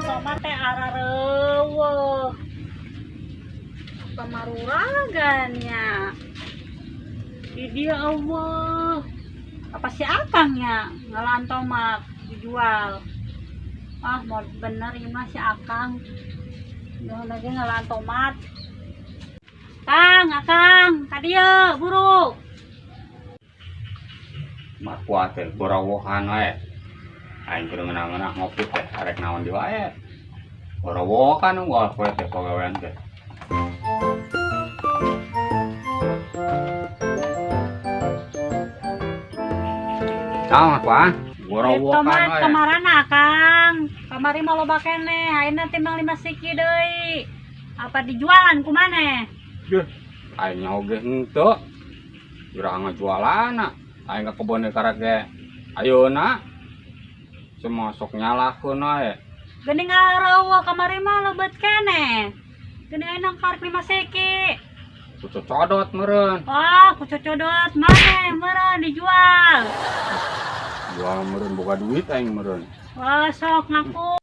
Tomat teh arareuweuh. Pamaruragan nya. Di dia Allah. Apa si Akang nya ngalaan tomat dijual. Ah, mau bener ieu mah si Akang. Jangan lagi ngalaan tomat. Kang, Akang, ka dieu buru. Markuat teh borowohan wae. Aing kudu ngeunah-ngeunah ngopi teh arek naon di wae. Borowokan unggal poe teh pagawean teh. Naon Markuat? Borowokan Tomat wae. kamarana Kang. Kamari mah loba keneh, ayeuna timbang 5 siki deui. Apa dijualan ku maneh? Duh, aing nyaho ge henteu. Jurah ngajualana. Aing ka kebon karek ge ayeuna. Semua sok nyalahkeun wae. Geuning areuweuh kamari mah lebet keneh. Geuning ayeuna karek 5 siki. Kucocodot meureun. Wah, kucocodot maneh meureun dijual. Jual meureun boga duit aing meureun. Wah, sok ngaku.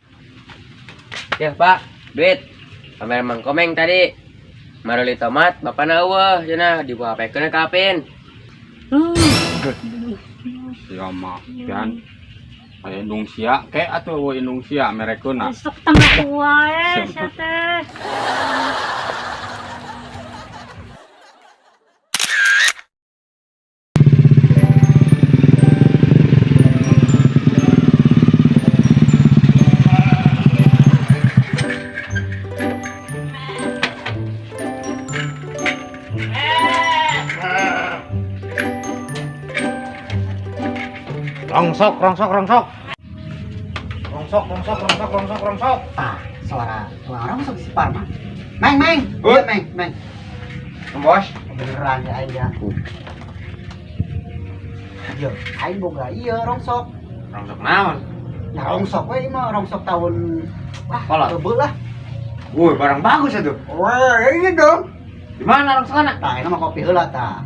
Ya Pak, duit. Pamer Mang Komeng tadi. Maruli tomat, bapak euweuh cenah dibawa-pekeun ka Apin. Sia mah pian. Aya indung sia ke atuh eueuh indung sia merekeunna. Sok tengah wae sia teh. Rongsok, rongsok, rongsok. Rongsok, rongsok, rongsok, rongsok, rongsok. Ah, suara suara rongsok si Parman. Meng, meng. Hoi. Iya, meng, meng. Bos. Beneran ya aing ya. Yo, aing boga ieu rongsok. Rongsok naon? Nah, rongsok we mah rongsok tahun wah, Kolot. tebel lah. Woi, barang bagus itu. Wah, iya dong. Di mana rongsokna? Tah, ini mah kopi heula tah.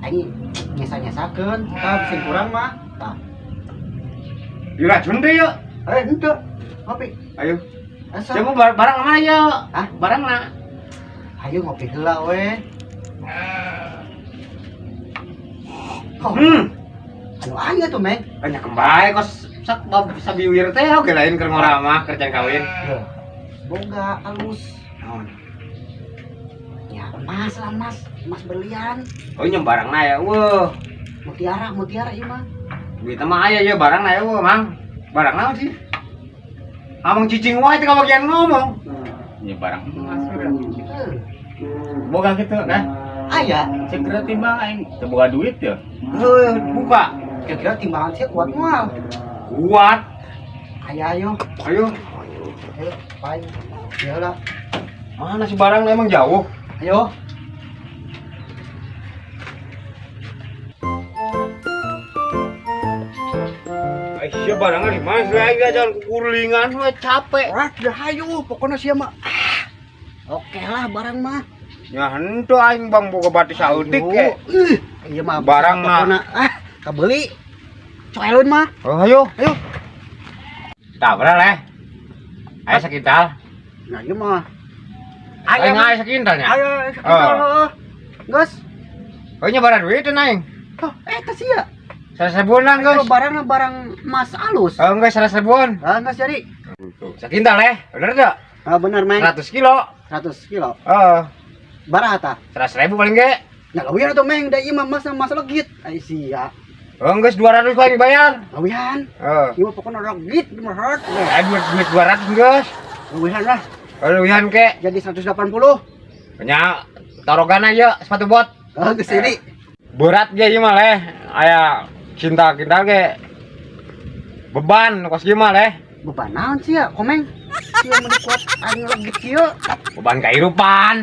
Aing nyesa-nyesakeun, tah bisa kurang mah. Tah. Diracun deh yuk. Eh, henteu. Ngopi. Ayo. Asa. Siapa barang mana yuk? Hah? Barang lah. Ayo ngopi heula we. Kok anu aing atuh, Meng. Banyak kembali kok sak bab sabiwir teh oke lain keur ngora mah kerjaan kawin. Heuh. Boga alus. Naon? Ya, emas lah, emas, emas berlian. Oh, nya barangna ya, weuh. Mutiara, mutiara ieu mah. Duit mah aya ya barang na ya, weuh, Mang. Barang naon sih? Amang cicing wae teh kabagian ngomong. Nya barang emas Heuh. Boga gitu, nah. Aya, Segera timbang aing teu boga duit ya. Heuh, buka. kira-kira timbangan sih kuat moal. Kuat. Aya ayo. Ayo. Ayo, paling. Ya lah. Mana sih barangnya emang jauh? Ayo. Aisyah barangnya di mana sih? Aing jalan kukulingan we capek. Wah, dah ayo, pokoknya sia mah. Ah. Oke lah barang mah. Ya henteu aing bang boga batu saeutik ke. Ih, iya mah Barang mah. pokokna ah, kabeli. Coelun mah. Oh, ayo. Ayo. Tah berapa leh? Ayo sekintal. Nah, ieu mah. Ayo ayo sekintalnya. Ayo, sekintal heuh. Geus. Oh, nya barang duit aing. Oh, eta sia. 100 ribuan Ayo geus. barang barang emas alus. Oh, enggak 100 ribuan. Ah, geus jadi. Sekintal leh. Bener tuh? Ah, bener, Meng. 100 kilo. 100 kilo. Heeh. Baraha tah? 100 ribu paling ge. Nah, leuwihan atuh Meng, da ieu mah emas emas legit. Ai sia. Oh, geus 200 paling bayar. Leuwihan. Heeh. Ieu mah pokokna legit mah hard. Eh, duit duit 200 geus. Leuwihan lah. Oh, leuwihan ke. Jadi 180. Nya tarogana ieu sepatu bot. Oh, geus ini. Berat ge ieu mah leh. Aya cinta-cinta ge. Beban kos ieu mah leh. Beban naon sia, Komeng? Sia mah kuat aing legit kieu. Beban kehidupan.